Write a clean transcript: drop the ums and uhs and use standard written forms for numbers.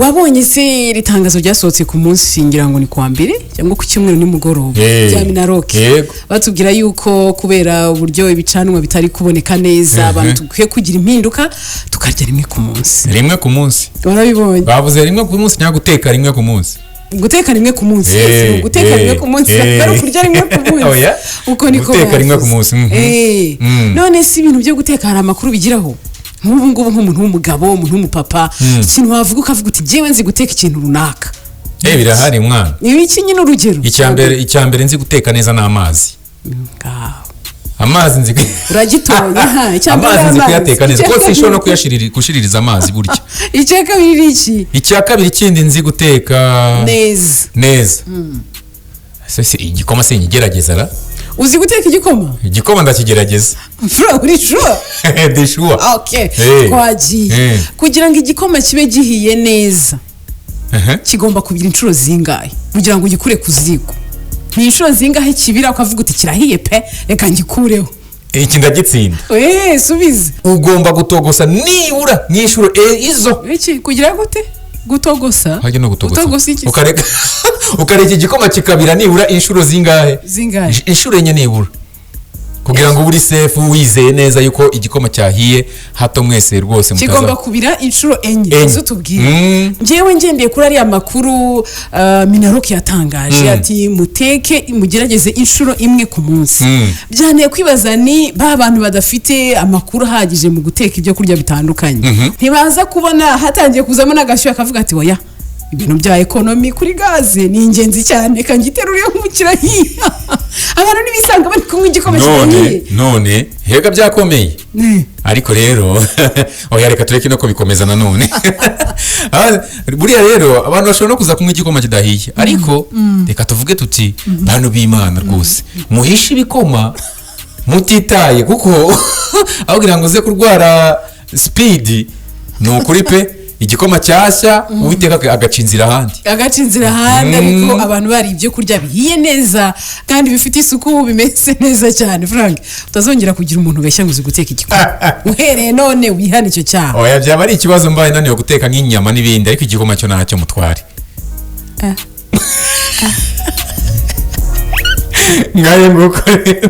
Wabonye se iri tangazo ryasohotse ku munsi, ngira ngo ni kuwa mbere cyangwa ku cyumweru nimugoroba, rya MINALOC? Yego. Batubwira yuko kubera uburyo ibicanwa bitari kuboneka neza, abantu dukwiye kugira impinduka, tukarya rimwe ku munsi. Rimwe ku munsi. Warabibonye? Bavuze rimwe ku munsi cyangwa guteka rimwe ku munsi? Guteka rimwe ku munsi. Yes, guteka rimwe ku munsi, atari ukurya rimwe ku munsi. Oya. Uko niko Guteka rimwe ku bavuze. munsi. None si ibintu byo guteka, hari amakuru bigiraho? Nk'ubu ngubu, nk'umuntu w'umugabo, umuntu w'umupapa, ikintu wavuga ukavuga uti: "Jyewe nzi guteka ikintu runaka." Birahari mwana. Ni iki nyine, urugero? Icya mbere nzi guteka neza ni amazi. Ngaho. Amazi nzi Uragitonye ha, icya mbere Amazi nzi ni kuyateka neza, Icya kuko sinshobora no gushiririza amazi burya. Icya kabiri ni iki? Icya kabiri kindi nzi guteka neza? Neza. Se igikoma sinkigerageza ra? Uzi guteka igikoma? Igikoma ndakigerageza. Mfura, uri sure? Ndi sure. Okay. Twagiye. Kugira ngo igikoma kibe gihiye neza, kigomba kugira inshuro zingahe kugira ngo ugikure ku ziko? Ni inshuro zingahe kibira ukavuga uti: "Kirahiye pe, reka ngikureho"? Iki ndagitsinda. Eee, subiza. Ugomba gutogosa nibura nk'inshuro izo. Iki kugira gute? Gutogosa? Hajya no gutogosa. Gutogosa iki? Ukareka igikoma kikabira nibura inshuro zingahe? Zingahe? Inshuro 4 nibura, kugira ngo ube uri safe, wizeye neza yuko igikoma cyahiye, hato mwese rwose mutaza. Kigomba kubira inshuro 4? 4. Izo tubwire. Njyewe ngendeye kuri ariya makuru MINALOC yatangaje, ati muteke, mugerageze inshuro imwe ku munsi. Byanteye kwibaza, ni ba bantu badafite amakuru ahagije mu guteka ibyo kurya bitandukanye, ntibaza kubona hatangiye kuzamo n'agashyuha, akavuga ati: "Oya, ibintu bya economy kuri gaze ni ingenzi cyane, kangiteruriye mu kirahiye." Abantu ntibisanga bari kunywa igikoma None kidahiye? None hega byakomeye. Ariko rero oya, reka tureke no kubikomeza nanone. Buriya rero abantu bashobora no kuza kunywa igikoma kidahiye, ariko reka tuvuge tuti: "Bantu b'Imana rwose, muhishe ibikoma mutitaye," kuko aho kugira ngo uze kurwara sipidi, ni ukuri pe, igikoma cyashya, Uwiteka agaca inzira ahandi. Agaca inzira ahandi. Ariko abantu bari ibyo kurya bihiye neza kandi bifite isuku, bimeze neza cyane. Frank, utazongera kugira umuntu ubeshya ngo uzi guteka igikoma. Uhereye none wihane icyo cyaha. Oya, byaba ari ikibazo mbaye naniwe guteka nk'inyama n'ibindi, ariko igikoma cyo ntacyo mutware. Ngaye nguko rero.